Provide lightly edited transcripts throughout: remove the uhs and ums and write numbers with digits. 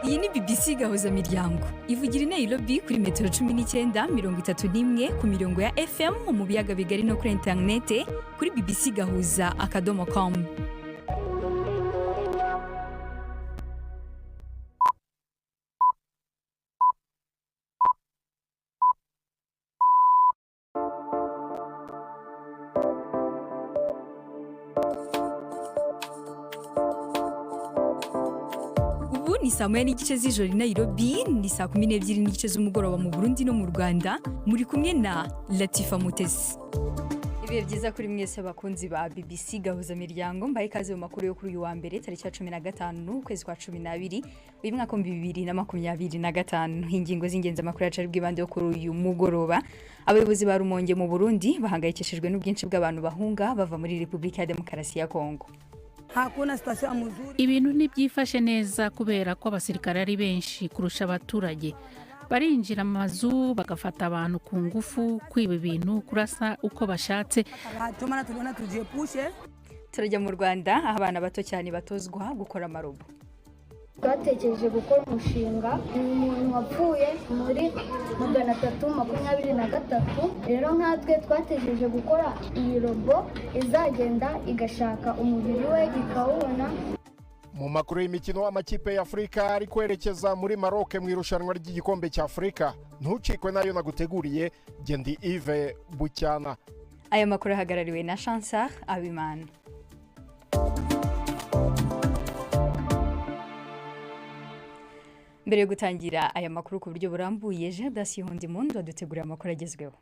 Iyi ni BBC Gahuza Miryango, ivugira i Nairobi kuri metero 19, 31 ku mirongo ya FM mu biyaga bigari no kuri interinete kuri bbcgahuza.com. Ubu ni saa 1:30 z'ijoro i Nairobi, ni saa 12:30 z'umugoroba mu Burundi no mu Rwanda. Muri kumwe na Latifa Mutesi. Ibihe byiza kuri mwese abakunzi ba BBC Gahuza Miryango. Mbaye ikaze mu makuru yo kuri uyu wa mbere, tariki ya 15 ukwezi kwa 12 uyu mwaka 2025. Ingingo z'ingenzi amakuru yacu ari bwibande yo kuri uyu mugoroba: abayobozi ba Rumonge mu Burundi bahangayikishijwe n'ubwinshi bw'abantu bahunga bava muri Repubulika ya Demokarasi ya Kongo. Hakuna situation mzuri. Ibintu ntibyifashe neza kubera ko abasirikare ari benshi kurusha abaturage. Barinjira mu mazu bagafata abantu ku ngufu, kwiba ibintu, kurasa uko bashatse. Ndio maana tuliona tujiepushe. Turajya mu Rwanda, aho abana bato cyane batozwa gukora amarobo. Twatekereje gukora umushinga, ni umuntu wapfuye muri 323. Rero nkatwe twatekereje gukora iyi robo izagenda igashaka umubiri we ikawubona. Mu makuru y'imikino, amakipe y'Afurika ari kwerekeza muri Maroc mu irushanwa ry'igikombe cy'Afurika. Ntucikwe nayo naguteguriye. Gendi Yves Bucyana. Aya makuru ahagarariwe na Chansar Abimana. Mbere yo gutangira aya makuru ku buryo burambuye, Jean Dasi Hondimundo adutegurira amakuru agezweho.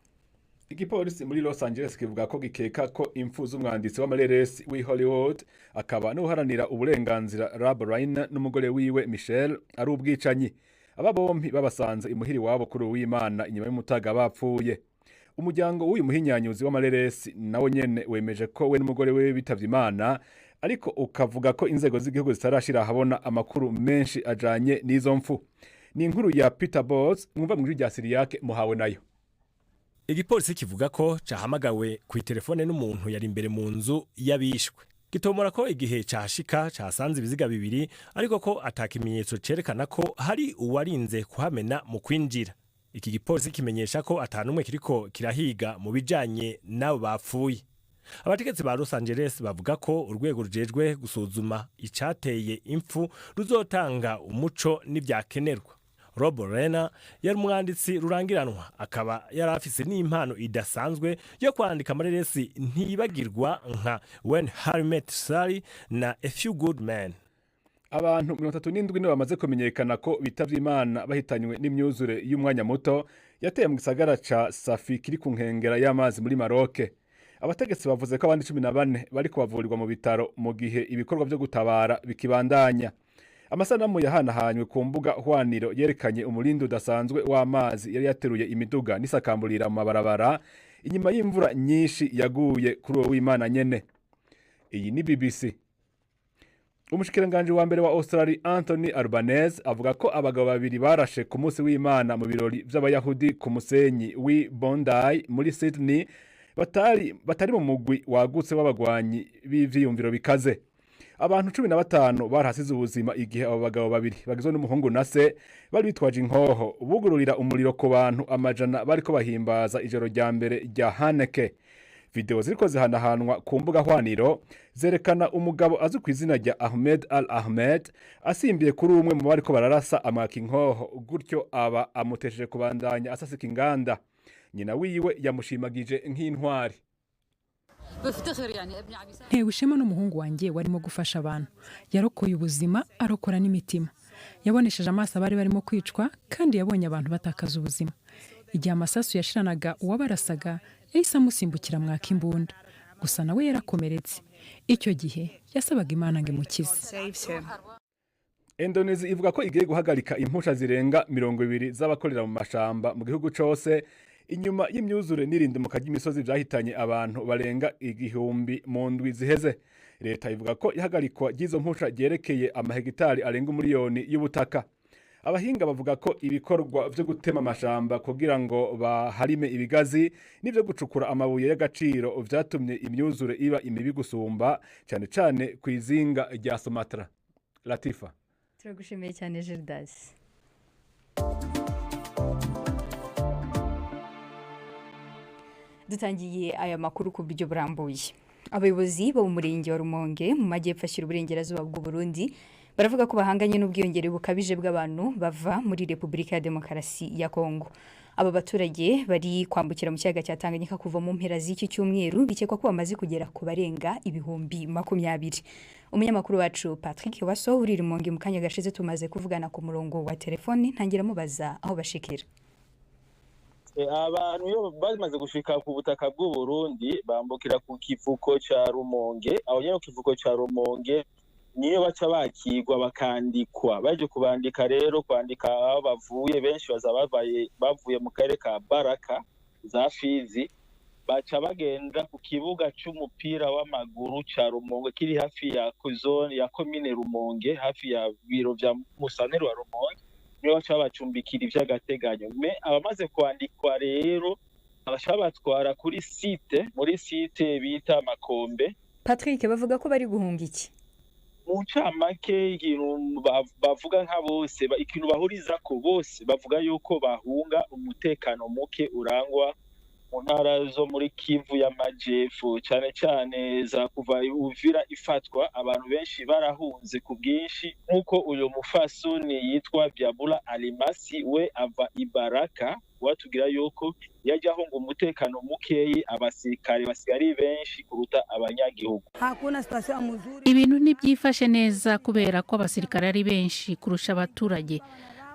Igipolisi muri Los Angeles kivuga ko gikeka ko impfu z'umwanditsi w'amareresi w'i Hollywood akaba n'uharanira uburenganzira Rob Reiner n'umugore wiwe Michelle ari ubwicanyi. Aba bompi babasanze imuhiri wabo kuri uw'Imana inyuma y'umutaga bapfuye. Umuryango w'uyu muhinyanyuzi w'amareresi nawo nyene wemeje ko we n'umugore we bitavye Imana, ariko ukavuga ko inzego z'igihugu zitarashira ahabona amakuru menshi ajanye n'izo mfu. Ni inkuru ya Peter Botts, mwumva mu ijwi rya Siriyake muhawe nayo. Igipolisi kivuga ko cahamagawe ku telefone n'umuntu yari imbere mu nzu y'abishwe. Gitomora ko igihe cahashika casanze ibiziga bibiri, ariko ko ata kimenyetso cerekana ko hari uwarinze kuhamena mu kwinjira. Iki gipolisi kimenyesha ko ata n'umwe kiriko kirahiga mu bijanye n'abo bapfuye. Abategetsi ba Los Angeles bavuga ko urwego rujejwe gusuzuma icateye impfu ruzotanga umuco n'ivyakenerwa. Rob Reiner yari umwanditsi rurangiranwa, akaba yari afise n'impano idasanzwe yo kwandika amareresi ntibagirwa nka When Harry Met Sally na A Few Good Men. Abantu 37 nibo bamaze kumenyekana ko bitavye Imana bahitanywe n'imyuzure y'umwanya muto yateye mu gisagara ca Safi kiri ku nkengera y'amazi muri Maroc. Abategetsi bavuze ko abandi 14 bariko bavurirwa mu bitaro mu gihe ibikorwa vyo gutabara bikibandanya. Amasanamu yahanahanywe ku mbuga hwaniro yerekanye umurindi udasanzwe w'amazi yari yateruye imiduga n'isakamburira mu mabarabara inyuma y'imvura nyinshi yaguye kuri uwo w'Imana nyene. Iyi ni BBC. Umushikiranganji wa mbere wa Australia Anthony Albanese avuga ko abagabo babiri barashe ku munsi w'Imana mu birori vy'Abayahudi ku musenyi w'i Bondi muri Sydney batari mu mugwi wagutse w'abagwanyi b'ivyiyumviro bikaze. Abantu 15 barahasize ubuzima igihe abo bagabo babiri bagizwe n'umuhungu na se bari bitwaje inkoho bugururira umuriro ku bantu amajana bariko bahimbaza ijoro rya mbere rya Haneke. Video ziriko zihanahanwa ku mbuga hwaniro zerekana umugabo azwi ku izina rya Ahmed Al Ahmed asimbiye kuri umwe mu bariko bararasa amwaka inkoho, gutyo aba amutesheje kubandanya asasika inganda. Nyina wiwe yamushimagije nk'intwari. Ntewe ishema n'umuhungu wanjye warimo gufasha abantu. Yarokoye ubuzima, arokora n'imitima. Yabonesheje amaso abari barimo kwicwa, kandi yabonye abantu batakaza ubuzima. Igihe amasasu yashiranaga uwabarasaga, yahise amusimbukira mwaka imbunda. Gusa nawe yarakomeretse. Icyo gihe yasabaga Imana ngo imukize. Indonesia ivuga ko igiye guhagarika impusha zirenga 20 z'abakorera mu mashamba mu gihugu cose inyuma y'imyuzure n'irindimuka ry'imisozi vyahitanye abantu barenga 1000 mu ndwi ziheze. Leta ivuga ko ihagarikwa ry'izo mpusha ryerekeye amahegitari arenga 1 miliyoni y'ubutaka. Abahinga bavuga ko ibikorwa vyo gutema amashamba kugira ngo baharime ibigazi n'ivyo gucukura amabuye y'agaciro vyatumye imyuzure iba imibi gusumba, cane cane kw'izinga rya Sumatra. Latifa. Turagushimiye cyane Gildas. Dutangiye aya makuru ku buryo burambuye. Abayobozi bo mu murenge wa Rumonge mu majyepfo ashyira uburengerazuba bw'u Burundi baravuga ko bahanganye n'ubwiyongere bukabije bw'abantu bava muri Repubulika ya Demokarasi ya Kongo. Aba baturage bari kwambukira mu kiyaga cya Tanganyika kuva mu mpera z'iki cyumweru, bikekwa ko bamaze kugera ku barenga 20,000. Umunyamakuru wacu Patrick Waso uri Rumonge mu kanya gashize tumaze kuvugana ku murongo wa telefoni, ntangira mubaza aho bashikira. Abantu iyo bamaze gushika ku butaka bw'u Burundi bambukira ku kivuko ca Rumonge. Aho nyene ku kivuko ca Rumonge niyo baca bakigwa bakandikwa. Baje kubandika rero, kwandika aho bavuye, benshi baza bavuye mu karere ka Baraka za Fizi, baca bagenda ku kibuga c'umupira w'amaguru ca Rumonge kiri hafi ya zone ya komine Rumonge, hafi ya biro vya Musaneri wa Rumonge, niyo baca bacumbikira ivy'agateganyo. Me abamaze kwandikwa rero abaca batwara kuri site, muri site bita Makombe. Patrick, bavuga ko bari guhunga iki? Mu ncamake ikintu bavuga nka bose, ikintu bahurizako bose, bavuga yuko bahunga umutekano muke urangwa mu ntara zo muri Kivu y'Amajepfo, cane cane za kuva Uvira ifatwa, abantu benshi barahunze ku bwinshi. Nk'uko uyu mufasoni yitwa Byabula Alimasi we ava Ibaraka, watubwira yuko yajya ahunga umutekano mukeyi, abasirikare basigari benshi kuruta abanyagihugu. Hakuna situation mzuri. Ibintu ntibyifashe neza kubera ko abasirikare ari benshi kurusha abaturage.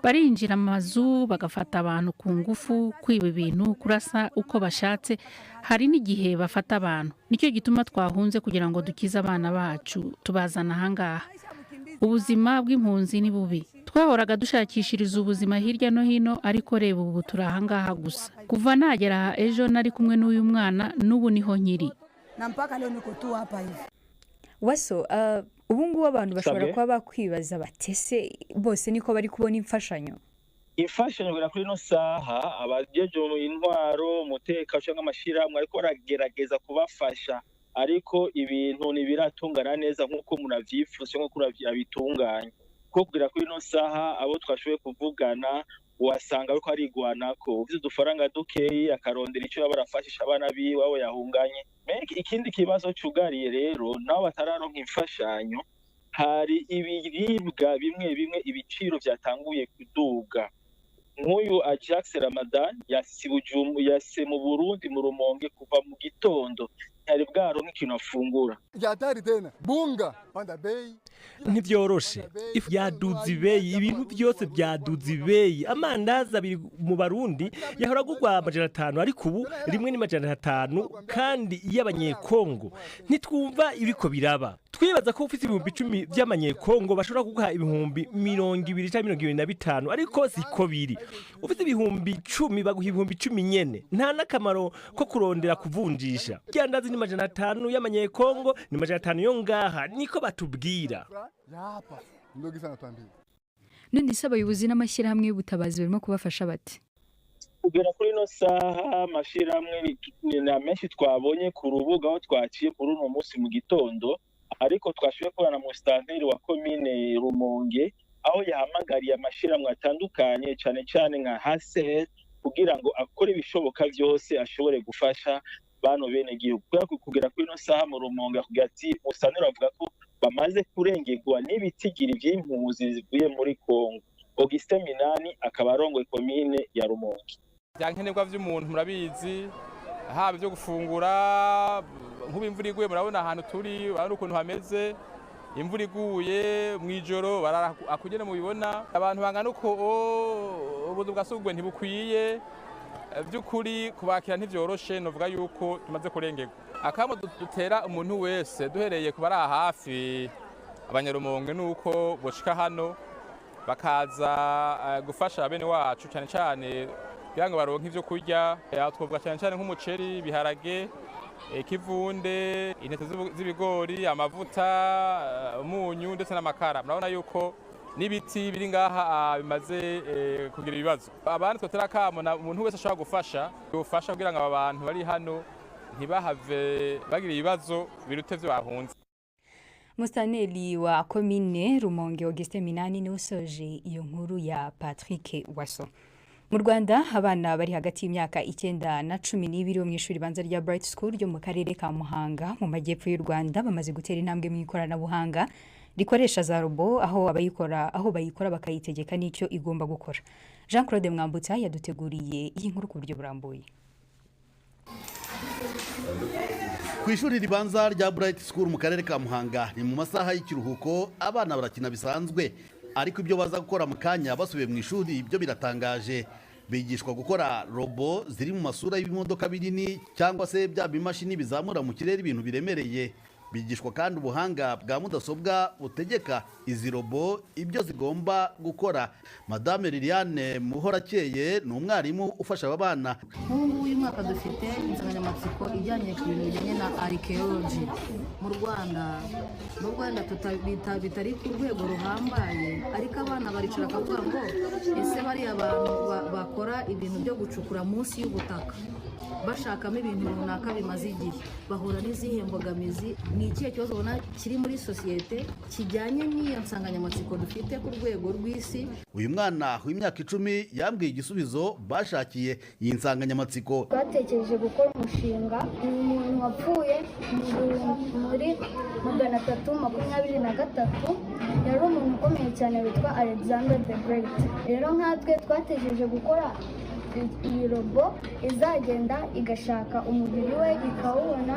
Barinjira amazu bagafata abantu ku ngufu, kwiba ibintu, kurasa uko bashatse, hari n'igihe bafata abantu. Nicyo gituma twahunze kugira ngo dukize abana bacu, tubazana ahangaha. Ubuzima bw'impunzi ni bubi. Twahoraga dushakishiriza ubuzima hirya no hino, ariko reba ubu turi ahangaha gusa. Kuva nagera aha ejo nari kumwe n'uyu mwana, n'ubu niho nkiri. Na mpaka leo niko tu hapa hivi. Waso, ubu ngubu abantu bashobora kuba bakwibaza batese bose niko bari kubona imfashanyo. Imfashanyo kugera kuri ino saha abajeje intwaro, umutekano cyangwa amashirahamwe ariko baragerageza kubafasha, ariko ibintu ntibiratungana neza nk'uko munavyifuza cyangwa uko abitunganya. Kuko kugera kuri ino saha abo twashoboye kuvugana wasanga ariko arigwanako uvye udufaranga dukeyi akarondera ico yaba arafashisha abana biwe abo yahunganye. Ikindi kibazo cugariye rero nabo batararonka imfashanyo, hari ibiribwa bimwe bimwe ibiciro vyatanguye kuduga. Nk'uyu Ajax Ramadan yase mu Burundi mu Rumonge kuva mu gitondo ntiyari bwaronke ikintu afungura. Ntivyoroshe, ifu yaduze ibeyi, ibintu byose byaduze ibeyi. Amandazi abiri mu Barundi yahora agurwa 500, ariko ubu rimwe ni 500, kandi iy'abanyekongo ntitwumva ibiko biraba. Twibaza ko ufite 10,000 by'amanyekongo bashobora kuguha 20,000 cyangwa 25,000, ariko siko biri. Ufite 10,000 baguha 10,000 nyene. Nta nakamaro ko kurondera kuvunjisha. Ryandazi ni 500 y'amanyekongo, ni 500 yo ngaha, niko batubwira. None se abayobozi n'amashyirahamwe y'ubutabazi barimo kubafasha bate? Kugera kuri ino saha amashirahamwe ni menshi twabonye ku rubuga aho twaciye kuri uno munsi mu gitondo, ariko twashoboye kubona musitanteri wa komine Rumonge aho yahamagariye amashirahamwe atandukanye cane cane nka HCR kugira ngo akore ibishoboka vyose ashobore gufasha bano bene gihugu. Kugera kuri ino saha mu Rumonge kugira ati musitanteri avuga ko bamaze kurengerwa n'ibitigiri vy'impunzi zivuye muri Kongo. Augustin Minani akaba arongoye komine ya Rumonge. Byankenerwa vy'umuntu murabizi, haba ibyo gufungura, nk'ubu imvura iguye murabona ahantu turi, urabona ukuntu hameze, imvura iguye mw'ijoro barara akugene mubibona, abantu bangana uko ubuzu bwa sugumwe ntibukwiye, by'ukuri kubakira ntivyoroshe, novuga yuko tumaze kurengerwa. Akamo dutera umuntu wese duhereye ku bari hafi abanyarumonge nuko boshika hano bakaza gufasha bene wacu cyane cyane kugira ngo baronke ivyo kurya, twovuga cyane cyane nk'umuceri, ibiharage, ikivunde, intete z'ibigori, amavuta, umunyu ndetse n'amakara. Murabona yuko n'ibiti biri ngaha bimaze kugira ibibazo. Abandi twotera akamo umuntu wese ashobora gufasha, yofasha kugira ngo aba bantu bari hano ntibahave bagira ibibazo birute vyo bahunze. Musitanteri wa komine Rumonge, Augustin Minani, niwe usoje iyo nkuru ya Patrick Waso. Mu Rwanda, abana bari hagati y'imyaka 9 na 12 bo mu ishuri ribanza rya Bright School ryo mu karere ka Muhanga mu majyepfo y'u Rwanda bamaze gutera intambwe mu ikoranabuhanga rikoresha za robo, aho abayikora aho bayikora bakayitegeka n'icyo igomba gukora. Jean Claude Mwambutsa yaduteguriye iyi nkuru ku buryo burambuye. Ku ishuri ribanza rya Bright School mu karere ka Muhanga, ni mu masaha y'ikiruhuko, abana barakina bisanzwe, ariko ibyo baza gukora mu kanya basubiye mu ishuri byo biratangaje. Bigishwa gukora robo ziri mu masura y'ibimodoka binini cyangwa se bya bimashini bizamura mu kirere ibintu biremereye. Bigishwa kandi ubuhanga bwa mudasobwa butegeka izi robo ibyo zigomba gukora. Madame Liliane Muhorakeye ni umwarimu ufasha aba bana. Nk'ubu ngubu uyu mwaka dufite insanganyamatsiko ijyanye ku bintu bijyanye na archaeology mu Rwanda. Nubwo wenda bitari ku rwego ruhambaye, ariko abana baricara bakavuga ngo: "Ese bariya bantu bakora ibintu byo gucukura munsi y'ubutaka bashakamo ibintu runaka bimaze igihe bahura n'izihe mbogamizi? Ni ikihe kibazo ubona kiri muri sosiyete kijyanye n'iyo nsanganyamatsiko dufite ku rwego rw'isi?" Uyu mwana w'imyaka 10 yambwiye igisubizo bashakiye iyi nsanganyamatsiko. Twatekereje gukora umushinga, ni umuntu wapfuye muri 323, yari umuntu ukomeye cyane witwa Alexander the Great. Rero nkatwe twatekereje gukora iyi robo izagenda igashaka umubiri we ikawubona.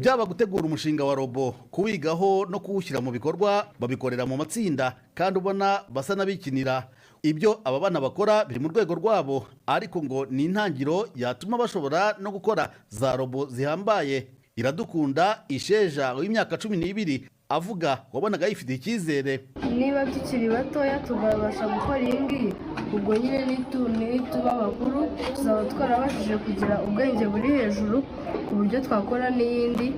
Byaba gutegura umushinga wa robo, kuwigaho no kuwushyira mu bikorwa, babikorera mu matsinda kandi ubona basa n'abikinira. Ibyo aba bana bakora biri mu rwego rwabo, ariko ngo ni intangiro yatuma bashobora no gukora za robo zihambaye. Iradukunda Isheja w'imyaka 12 avuga wabonaga yifitiye icyizere. Niba tukiri batoya tukabasha gukora iyi ngiyi, ubwo nyine nituba bakuru tuzaba twarabashije kugira ubwenge buri hejuru ku buryo twakora n'iyindi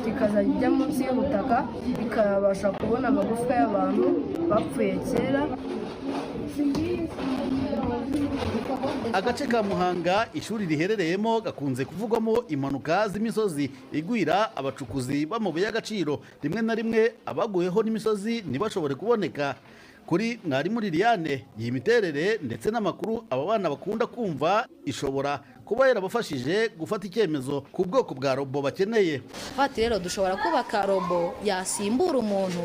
ikazajya ijya munsi y'ubutaka ikabasha kubona amagufwa y'abantu bapfuye kera. Agace ka Muhanga ishuri riherereyemo gakunze kuvugwamo impanuka z'imisozi igwira abacukuzi b'amabuye y'agaciro, rimwe na rimwe abaguyeho n'imisozi ntibashobore kuboneka. Kuri mwarimu Liliane, iyi miterere ndetse n'amakuru aba bana bakunda kumva ishobora kuba yarabafashije gufata icyemezo ku bwoko bwa robo bakeneye. Ati: "Rero dushobora kubaka robo yasimbura umuntu."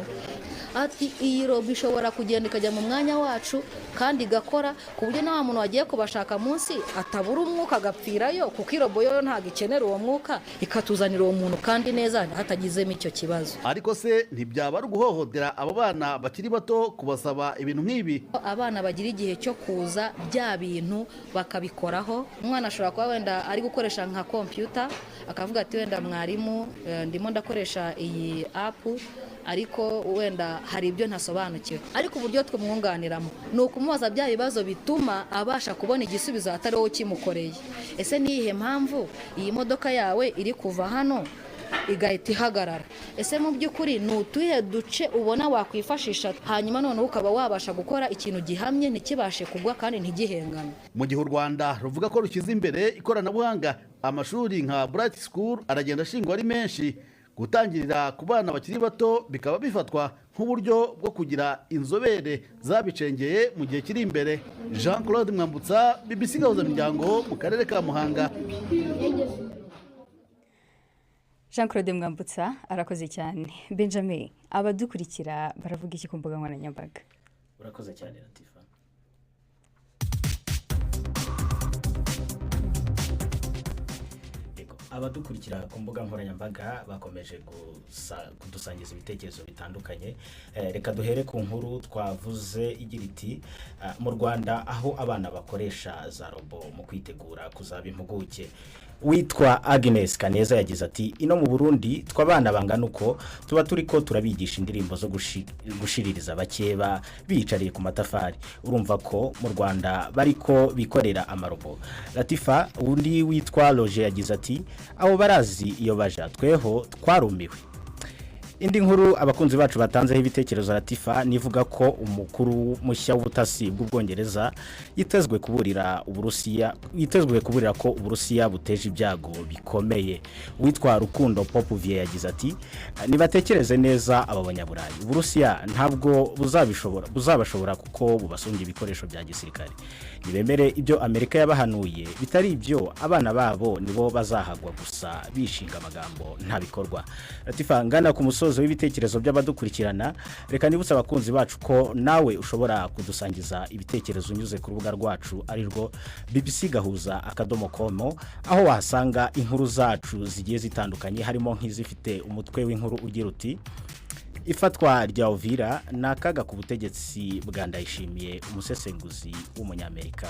Ati: "Iyi robo ishobora kugenda ikajya mu mwanya wacu kandi igakora ku buryo na wa muntu wagiye kubashaka munsi atabura umwuka agapfirayo, kuko irobo yo ntabwo ikenera uwo mwuka, ikatuzanira uwo muntu kandi neza hatagizemo icyo kibazo." Ariko se ntibyaba ari uguhohotera aba bana bakiri bato kubasaba ibintu nk'ibi? Abana bagira igihe cyo kuza bya bintu bakabikoraho. Umwana ashobora kuba wenda ari gukoresha nka kompiyuta, akavuga ati: "Wenda mwarimu, ndimo ndakoresha iyi app, ariko wenda hari ibyo ntasobanukiwe." Ariko uburyo twamwunganiramo ni ukumubaza bya bibazo bituma abasha kubona igisubizo atari wowe ukimukoreye. "Ese ni iyihe mpamvu iyi modoka yawe iri kuva hano igahita ihagarara? Ese mu by'ukuri ni utuhe duce ubona wakwifashisha?" Hanyuma noneho ukaba wabasha gukora ikintu gihamye, ntikibashe kugwa kandi ntigihengame. Mu gihe u Rwanda ruvuga ko rushyize imbere ikoranabuhanga, amashuri nka Bright School aragenda ashingwa ari menshi. Gutangirira ku bana bakiri bato bikaba bifatwa nk'uburyo bwo kugira inzobere zabicengeye mu gihe kiri imbere. Jean Claude Mwambutsa, BBC Gahuzamiryango, mu karere ka Muhanga. Jean Claude Mwambutsa arakoze cyane. Benjamin, abadukurikira baravuga iki ku mbuga nkoranyambaga? Urakoze cyane, Latifa. Yego, abadukurikira ku mbuga nkoranyambaga bakomeje kudusangiza ibitekerezo bitandukanye. Reka duhere ku nkuru twavuze igira iti: "Mu Rwanda aho abana bakoresha za robo mu kwitegura kuzaba impuguke." Witwa Agnes Kaneza yagize ati: "Ino mu Burundi tw'abana bangana uko tuba turi ko turabigisha indirimbo zo gushiririza abakeba biyicariye ku matafari. Urumva ko mu Rwanda bariko bikorera amarobo." Latifa, undi witwa Roger yagize ati: "Abo barazi iyo baja, tweho twarumiwe." Indi nkuru abakunzi bacu batanzeho ibitekerezo, Latifa, nivuga ko umukuru mushya w'ubutasi bw'Ubwongereza yitezwe kuburira Uburusiya, yitezwe kuburira ko Uburusiya buteje ibyago bikomeye. Witwa Rukundo Popuvier yagize ati: "Nibatekereze neza aba banyaburayi, Uburusiya ntabwo buzabishobora, buzabashobora kuko bubasumbya ibikoresho bya gisirikare. Nibemere ibyo Amerika yabahanuye, bitari ibyo abana babo nibo bazahagwa gusa bishinga amagambo nta bikorwa." Latifa, ngana ku musozo w'ibitekerezo by'abadukurikirana, reka nibutse abakunzi bacu ko nawe ushobora kudusangiza ibitekerezo unyuze ku rubuga rwacu, ari rwo bbcgahuza.com, aho wahasanga inkuru zacu zigiye zitandukanye, harimo nk'izifite umutwe w'inkuru ugira uti: "Ifatwa rya Uvira ni akaga ku butegetsi bwa Ndayishimiye, umusesenguzi w'Umunyamerika."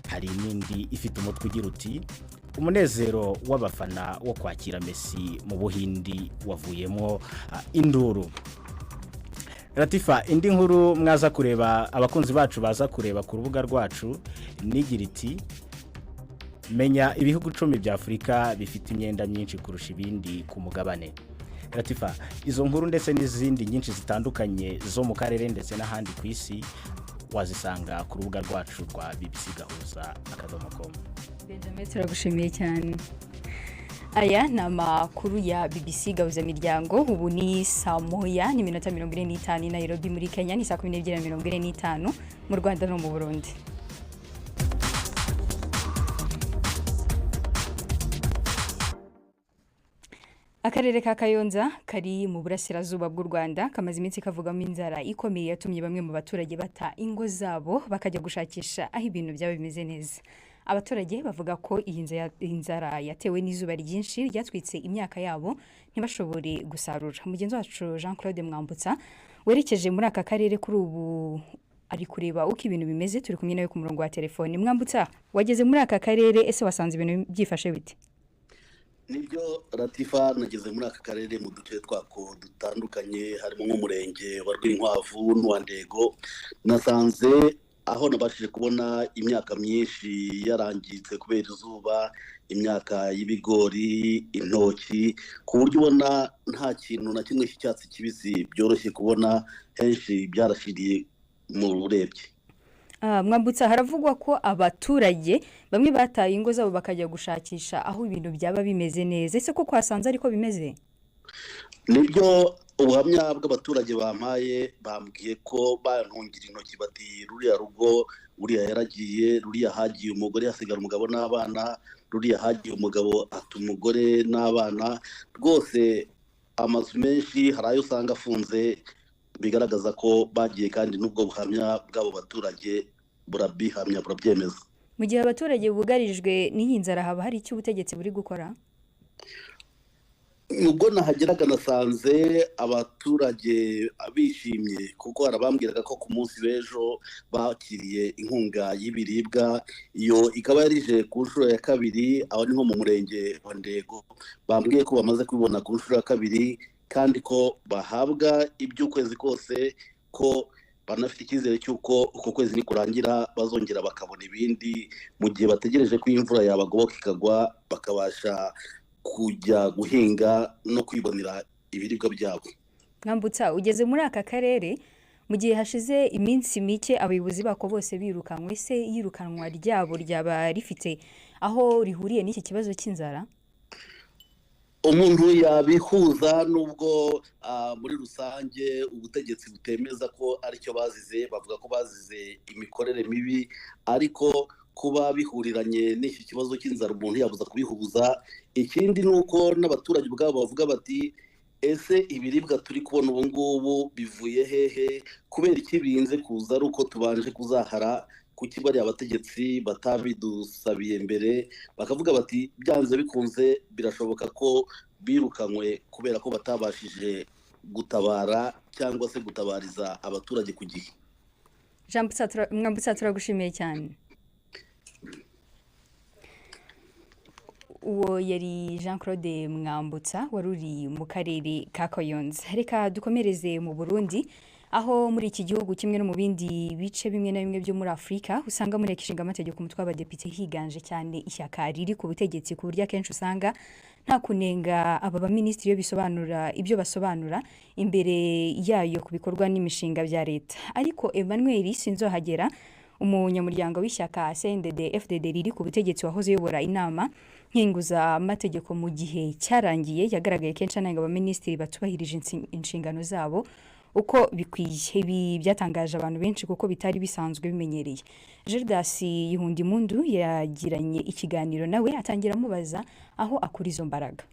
Hari n'indi ifite umutwe ugira uti: "Umunezero w'abafana wo kwakira Messi mu Buhindi wavuyemo induru." Latifa, indi nkuru mwaza kureba, abakunzi bacu baza kureba ku rubuga rwacu, nigira iti: "Menya ibihugu 10 bya Afurika bifite imyenda myinshi kurusha ibindi ku mugabane." Latifa, izo nkuru ndetse n'izindi nyinshi zitandukanye zo mu karere ndetse n'ahandi ku isi wazisanga ku rubuga rwacu rwa bbcgahuza.com. Benjamin, turagushimiye cyane. Aya ni amakuru ya BBC Gahuza Miryango. Ubu ni 1:45 i Nairobi muri Kenya, ni 12:45 mu Rwanda no mu Burundi. Akarere ka Kayonza kari mu burasirazuba bw'u Rwanda kamaze iminsi kavugamo inzara ikomeye yatumye bamwe mu baturage bata ingo zabo bakajya gushakisha aho ibintu byaba bimeze neza. Abaturage bavuga ko iyi nzara yatewe n'izuba ryinshi ryatwitse imyaka yabo ntibashobore gusarura. Mugenzi wacu Jean Claude Mwambutsa werekeje muri aka karere kuri ubu ari kureba uko ibintu bimeze, turi kumwe nawe ku murongo wa telefoni. Mwambutsa, wageze muri aka karere, ese wasanze ibintu byifashe bite? Nibyo Latifa, nageze muri aka karere mu duce twako dutandukanye, harimo nk'umurenge wa Rwinkwavu n'uwa Ndego. Nasanze aho nabashije kubona imyaka myinshi yarangiritse kubera izuba, imyaka y'ibigori, intoki, ku buryo ubona nta kintu na kimwe cy'icyatsi kibisi byoroshye kubona, henshi byarashiriye mu urebye. Mwambutsa, haravugwa ko abaturage bamwe bataye ingo zabo bakajya gushakisha aho ibintu byaba bimeze neza, ese koko wasanze ariko bimeze? Nibyo, ubuhamya bw'abaturage bampaye, bambwiye ko bantungira intoki bati: "Ruriya rugo uriya yaragiye, ruriya hagiye umugore hasigara umugabo n'abana, ruriya hagiye umugabo ata umugore n'abana." Rwose amazu menshi hari ayo usanga afunze, bigaragaza ko bagiye, kandi n'ubwo buhamya bw'abo baturage burabihamya, burabyemeza. Mu gihe abaturage bugarijwe n'iyi nzara, haba hari icyo ubutegetsi buri gukora? Ubwo nahageraga nasanze abaturage bishimye, kuko harabambwiraga ko ku munsi w'ejo bakiriye inkunga y'ibiribwa, iyo ikaba yarije ku nshuro ya kabiri. Aho ni nko mu murenge wa Ndego, bambwiye ko bamaze kubibona ku nshuro ya kabiri, kandi ko bahabwa iby'ukwezi kose, ko banafite icyizere cy'uko uko kwezi nikurangira bazongera bakabona ibindi, mu gihe bategereje ko imvura yabagoboka ikagwa bakabasha kujya guhinga no kwibonera ibiribwa byabo. Mwambutsa, ugeze muri aka karere mu gihe hashize iminsi mike abayobozi bako bose birukanwe, se yirukanwa ryabo ryaba rifite aho rihuriye n'iki kibazo cy'inzara? Umuntu yabihuza, nubwo muri rusange ubutegetsi butemeza ko aricyo bazize, bavuga ko bazize imikorere mibi, ariko kuba bihuriranye n'iki kibazo cy'inzara umuntu yabuza kubihuza. Ikindi ni uko n'abaturage ubwabo bavuga bati: "Ese ibiribwa turi kubona ubu ngubu bivuye hehe? Kubera iki birinze kuza ari uko tubanje kuzahara? Kuki bariya abategetsi batabidusabiye mbere?" Bakavuga bati: "Byanze bikunze birashoboka ko birukanywe kubera ko batabashije gutabara cyangwa se gutabariza abaturage ku gihe." Jean Mwambutsa, turagushimiye cyane. Uwo yari Jean Claude Mwambutsa wari uri mu karere ka Kayonza. Reka dukomereze mu Burundi, Aho muri iki gihugu, kimwe no mu bindi bice bimwe na bimwe byo muri Afurika, usanga mu nteko ishinga amategeko, umutwe w'abadepite, higanje cyane ishyaka riri ku butegetsi, ku buryo akenshi usanga nta kunenga aba baminisitiri iyo bisobanura ibyo basobanura imbere yayo ku bikorwa n'imishinga bya leta. Ariko Emmanuel Sinzohagera, umunyamuryango w'ishyaka CNDD FDD riri ku butegetsi, wahoze uyobora inama nkenguzaamategeko mu gihe cyarangiye, yagaragaye kenshi anenga abaminisitiri batubahirije inshingano zabo uko bikwiye. Ibi byatangaje abantu benshi kuko bitari bisanzwe bimenyereye. Gildas Yihundimundu yagiranye ikiganiro nawe, atangira amubaza aho akura izo mbaraga.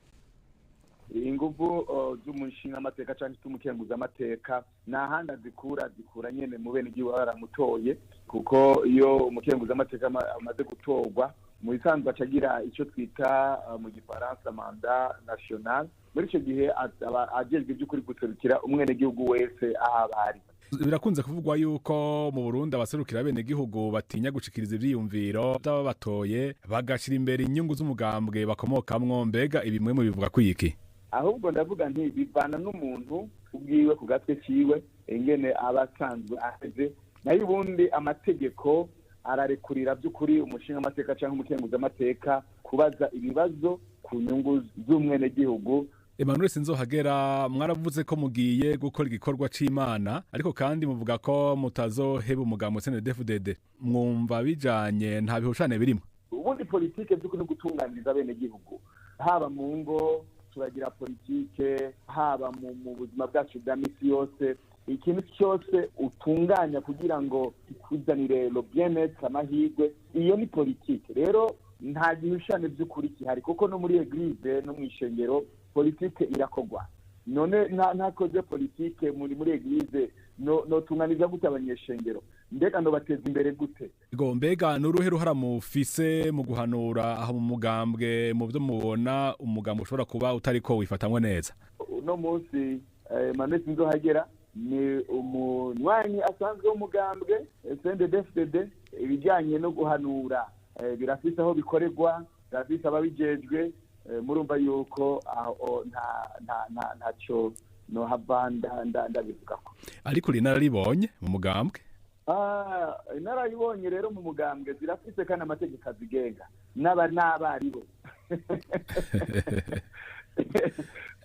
Inguvu z'umushingamateka cyangwa z'umukenguzamateka nta handi azikura, zikura nyene mu bene igihugu baramutoye, kuko iyo umukenguzamateka amaze gutorwa, mu bisanzwe aca agira icyo twita mu Gifaransa mandat national. Muri icyo gihe aba ajejwe iby'ukuri guserukira umwenegihugu wese aho aba ari. Birakunze kuvugwa yuko mu Burundi abaserukira abenegihugu batinya gushikiriza ivyiyumviro by'ababatoye, bagashira imbere inyungu z'umugambwe bakomokamwo. Mbega ibi mwe mubivuga kwiki? Ahubwo ndavuga nti bivana n'umuntu ubwiwe ku gatwe kiwe, ingene aba asanzwe ameze. Nayo ubundi amategeko ararekurira by'ukuri umushingamateka cyangwa umukenguzamateka kubaza ibibazo ku nyungu z'umwenegihugu. Emmanuel Sinzohagera, mwaravuze ko mugiye gukora igikorwa c'Imana, ariko kandi muvuga ko mutazoheba umugambo CNDD-FDD. Mwumva bijanye, nta bihushane birimo? Ubundi politike by'ukuri no gutunganiriza abenegihugu, haba mu ngo turagira politike, haba mu buzima bwacu bwa misi yose. Ikintu cyose utunganya kugira ngo kikuzanire le bien-être, amahirwe, iyo ni politike. Rero nta gihushane by'ukuri gihari, kuko no muri église, no mu ishengero, politike irakorwa. None ntakoze politike muri église, no notunganiza gute abanyeshengero? Mbega no bateza imbere gute? Ngo mbega n'uruhe ruhara mufise mu guhanura aho mu mugambwe, mu byo mubona umugambwe ushobora kuba utariko wifatamwe neza? Uno munsi Emmanuel Sinzohagera ni umunywanyi asanzwe w'umugambwe CNDD-FDD. Ibijyanye no guhanura birafise aho bikorerwa, birafise ababijejwe. Murumva yuko aho nta nta nta ntacyo nohava ndabivugako. Ariko uri inararibonye mu mugambwe? Ah, inararibonye rero mu mugambwe zirafise kandi amategeko azigenga n'aba n'abaribo.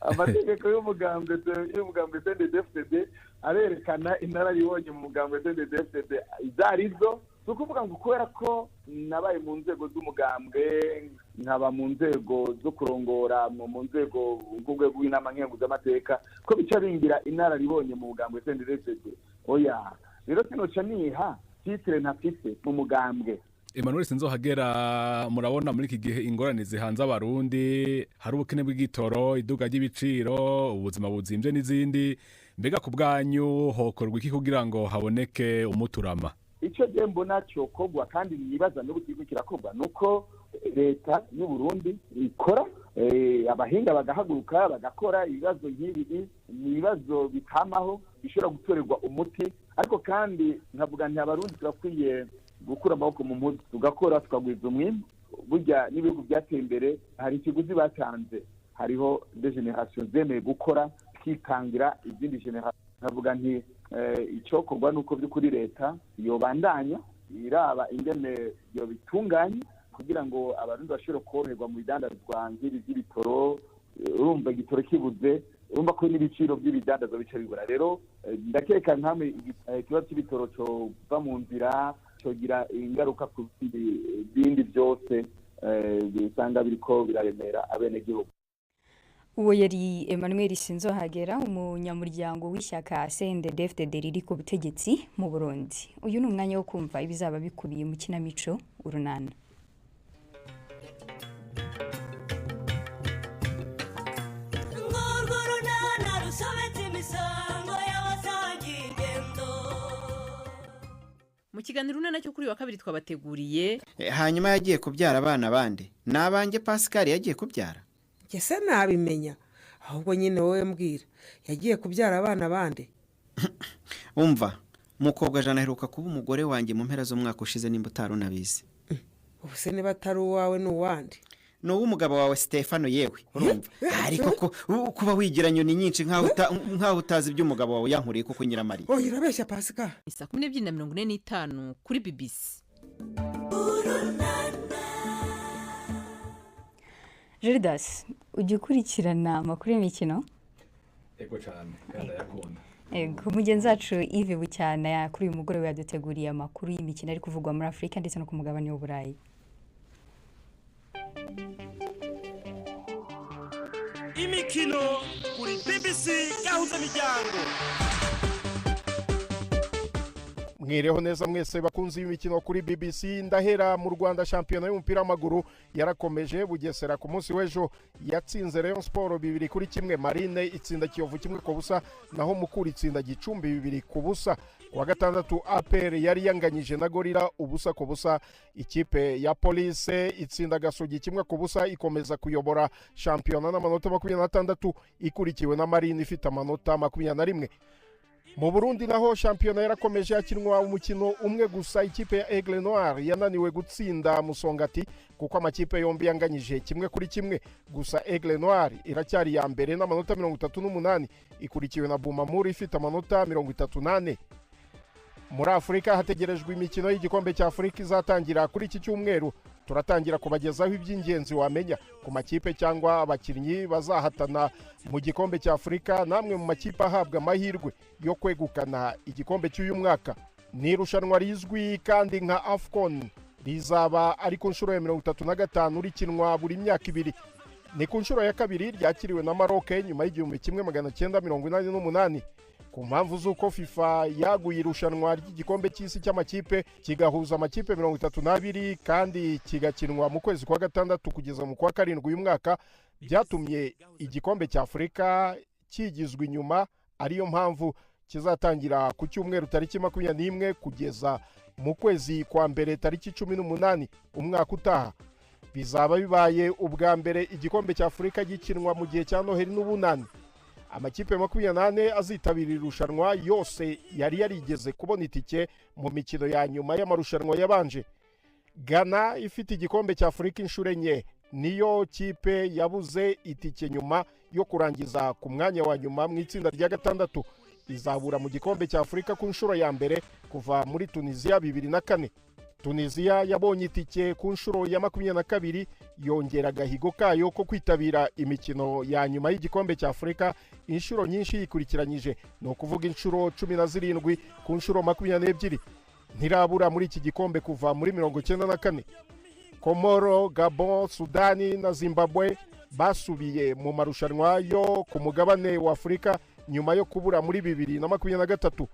Amategeko y'umugambwe CNDD-FDD arerekana inararibonye mu mugambwe CNDD-FDD izo arizo. Si ukuvuga ngo kubera ko nabaye mu nzego z'umugambwe, nkaba mu nzego zo kurongora, mu nzego nk'urwego rw'inama nkenguzamateka, ko bica bingira inararibonye mu mugambwe CNDD-FDD. Oya, rero sinoca niha titre ntafise mu mugambwe. Emmanuel Sinzohagera, murabona muri iki gihe ingorane zihanze abarundi, hari ubukene bw'igitoro, iduga ry'ibiciro, ubuzima buzimvye n'izindi. Mbega ku bwanyu hokorwa iki kugira ngo haboneke umuturama? Icyo je mbona cyokorwa, kandi nibaza n'ubu kiriko kirakorwa, nuko leta y'u Burundi ikora, abahinga bagahaguruka bagakora. Ibibazo nk'ibi ni ibibazo bitamaho, bishobora gutorerwa umuti. Ariko kandi nkavuga nti abarundi turakwiye gukura amaboko mu mpuzu, tugakora, tukagwiza umwimbu. Burya n'ibihugu byateye imbere hari ikiguzi batanze, hariho des générations zemeye gukora, twitangira izindi génération. Nkavuga nti icyokorwa nuko by'ukuri leta yobandanya iraba ingene yobitunganya kugira ngo abarundi bashobore koroherwa mu bidandazwa nk'ibi by'ibitoro. Urumva igitoro kibuze, urumva ko n'ibiciro by'ibidandazwa bica bibura. Rero ndakeka nkamwe ikibazo cy'ibitoro cova mu nzira, cogira ingaruka ku bindi byose bisanga biriko biraremera abenegihugu. Uwo yari Emmanuel Sinzohagera, umunyamuryango w'ishyaka CNDD-FDD riri ku butegetsi mu Burundi. Uyu ni umwanya wo kumva ibizaba bikubiye mu kinamico Urunana. Ngurwo runana rusobetse imisango y'abasangiye ingendo. Mu kiganiro Urunana cyo kuri uyu wa kabiri twabateguriye: Hanyuma yagiye kubyara abana bande? Ni abanjye Pascal yagiye kubyara? Njye se nabimenya? Ahubwo nyine wowe mbwira, yagiye kubyara abana bande? Umva, mukobwa jana aheruka kuba umugore wanjye mu mpera z'umwaka ushize, nimba utari unabizi. Ubu se niba atari uwawe ni uwande? Ni uw'umugabo wawe Stefano, yewe urumva, ariko ko kuba wigira nyoni nyinshi nkaho utazi iby'umugabo wawe yankuriye kuko, Nyiramariya. Oya, urabeshya Pasika. Ni 12:45 kuri BBC. Gildas, ujya ukurikirana amakuru y'imikino? Ego cyane, kandi ndayakunda. Ego, mugenzi wacu Yves Bucyana kuri uyu mugoroba yaduteguriye amakuru y'imikino ari kuvugwa muri Afurika ndetse no ku mugabane w'Uburayi. Imikino kuri BBC Gahuza Miryango. Mwireho neza mwese bakunzi b'imikino kuri BBC. Ndahera mu Rwanda. Shampiyona y'umupira w'amaguru yarakomeje. Bugesera ku munsi w'ejo yatsinze Rayon Sport 2-1, Marine itsinda Kiyovu 1-0, naho Mukura itsinda Gicumbi 2-0. Ku wa gatandatu APR yari yanganyije na Gorilla 0-0. Ikipe ya Police itsinda Gasogi 1-0, ikomeza kuyobora shampiyona n'amanota 26, ikurikiwe na Marine ifite amanota 21. Mu Burundi naho shampiyona yarakomeje, hakinwa umukino umwe gusa. Ikipe ya Aigle Noir yananiwe gutsinda Musongati kuko amakipe yombi yanganyije 1-1. Gusa Aigle Noir iracyari ya mbere n'amanota 38, ikurikiwe na Bumamuri ifite amanota 34. Muri Afurika hategerejwe imikino y'igikombe cya Afurika izatangira kuri iki cyumweru. Turatangira kubagezaho iby'ingenzi wamenya ku makipe cyangwa abakinnyi bazahatana mu gikombe cya Afurika namwe mu makipe ahabwa amahirwe yo kwegukana igikombe cy'uyu mwaka. Ni irushanwa rizwi kandi nka AFCON, rizaba ari ku nshuro ya 35 rikinwa buri myaka ibiri. Ni ku nshuro ya kabiri ryakiriwe na Maroc nyuma y'1988, ku mpamvu z'uko FIFA yaguye irushanwa ry'igikombe cy'isi cy'amakipe kigahuza amakipe 32 kandi kigakinwa mu kwezi kwa gatandatu kugeza mu kwa karindwi uyu mwaka. Byatumye igikombe cya Afurika kigizwe inyuma, ariyo mpamvu kizatangira ku cyumweru tariki 21 kugeza mu kwezi kwa mbere tariki 18 umwaka utaha. Bizaba bibaye ubwa mbere igikombe cya Afurika gikinwa mu gihe cya Noheli n'Ubunani. Amakipe 24 azitabira irushanwa yose yari yarigeze kubona itike mu mikino ya nyuma y'amarushanwa yabanje. Ghana ifite igikombe cya Afurika inshuro enye niyo kipe yabuze itike nyuma yo kurangiza ku mwanya wa nyuma mu itsinda rya gatandatu. Izabura mu gikombe cya Afurika ku nshuro ya mbere kuva muri Tunisia 2004. Tunisia yabonye itike ku nshuro ya 22, yongera agahigo kayo ko kwitabira imikino ya nyuma y'igikombe cya Afurika inshuro nyinshi yikurikiranyije, ni ukuvuga inshuro 17 ku nshuro 22. Ntirabura muri iki gikombe kuva muri 94. Komoro, Gabon, Sudani na Zimbabwe basubiye mu marushanwa yo ku mugabane wa Afurika nyuma yo kubura muri 2023.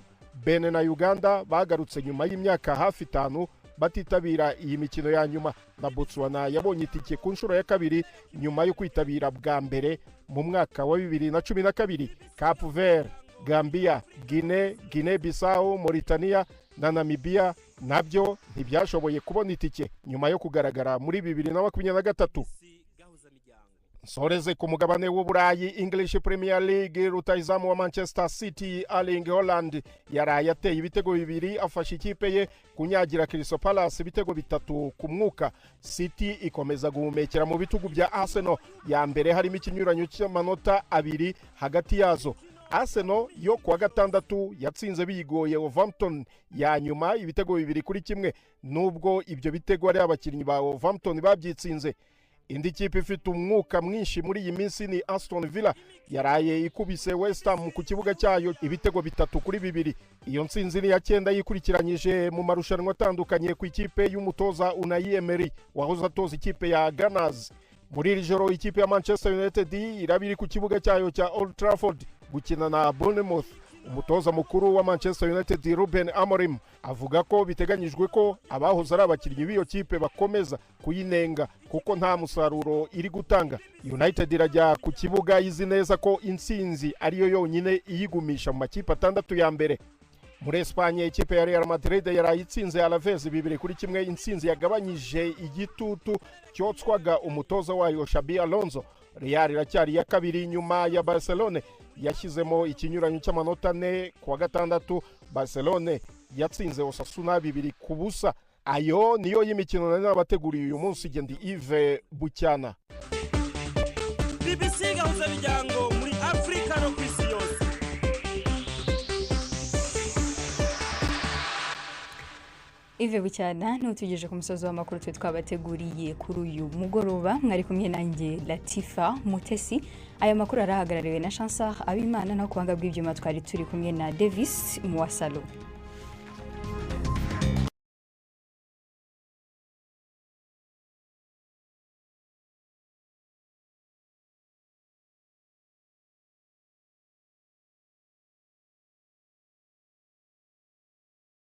Benin na Uganda bagarutse nyuma y'imyaka hafi 5 batitabira iyi mikino ya nyuma, na Botswana yabonye itike ku nshuro ya kabiri nyuma yo kwitabira bwa mbere mu mwaka wa 2012. Cape Verde, Gambia, Guinea, Guinea Bissau, Mauritania na Namibia nabyo ntibyashoboye kubona itike nyuma yo kugaragara muri 2023. Nsoreze ku mugabane w'Uburayi, English Premier League. Rutahizamu wa Manchester City Erling Haaland yaraye ateye ibitego 2 afasha ikipe ye kunyagira Crystal Palace ibitego 3 ku mwuka. City ikomeza guhumekera mu bitugu bya Arsenal ya mbere, harimo ikinyuranyo cy'amanota 2 hagati yazo. Arsenal yo kuwa gatandatu yatsinze bigoye Wolverhampton ya nyuma ibitego 2-1, nubwo ibyo bitego ari abakinnyi ba Wolverhampton babyitsinze. Indi kipe ifite umwuka mwinshi muri iyi minsi ni Aston Villa yaraye ikubise West Ham ku kibuga cyayo ibitego 3-2. Iyo ntsinzi ni ya 9 yikurikiranyije mu marushanwa atandukanye ku ikipe y'umutoza Unai Emery wahoze atoza ikipe ya Gunners. Muri iri joro ikipe ya Manchester United iraba iri ku kibuga cyayo cya Old Trafford gukina na Bournemouth. Umutoza mukuru wa Manchester United Ruben Amorim avuga ko biteganyijwe ko abahoze ari abakinnyi b'iyo kipe bakomeza kuyinenga kuko nta musaruro iri gutanga. United irajya ku kibuga izi neza ko intsinzi ariyo yonyine iyigumisha mu makipe 6 ya mbere. Muri Espanye ikipe ya Real Madrid yarayitsinze Alaves 2-1, intsinzi yagabanyije igitutu cyotswaga umutoza wayo Xabi Alonso. Real iracyari ya kabiri nyuma ya Barcelone yashyizemo ikinyuranyo cy'amanota 4. Kuwa gatandatu Barcelone yatsinze Osasuna 2-0. Ayo niyo y'imikino nari nabateguriye uyu munsi. Gendi Yves Bucyana. BBC Gahuza Miryango muri Afrika no ku isi yose. Yves Bucyana ntutugeje ku musozi w'amakuru twe twabateguriye kuri uyu mugoroba. Mwari kumwe nanjye Latifa Mutesi. Aya makuru arahagarariwe na Chansar Abimana, naho ku buhanga bw'ibyuma twari turi kumwe na Davis Muwasalo.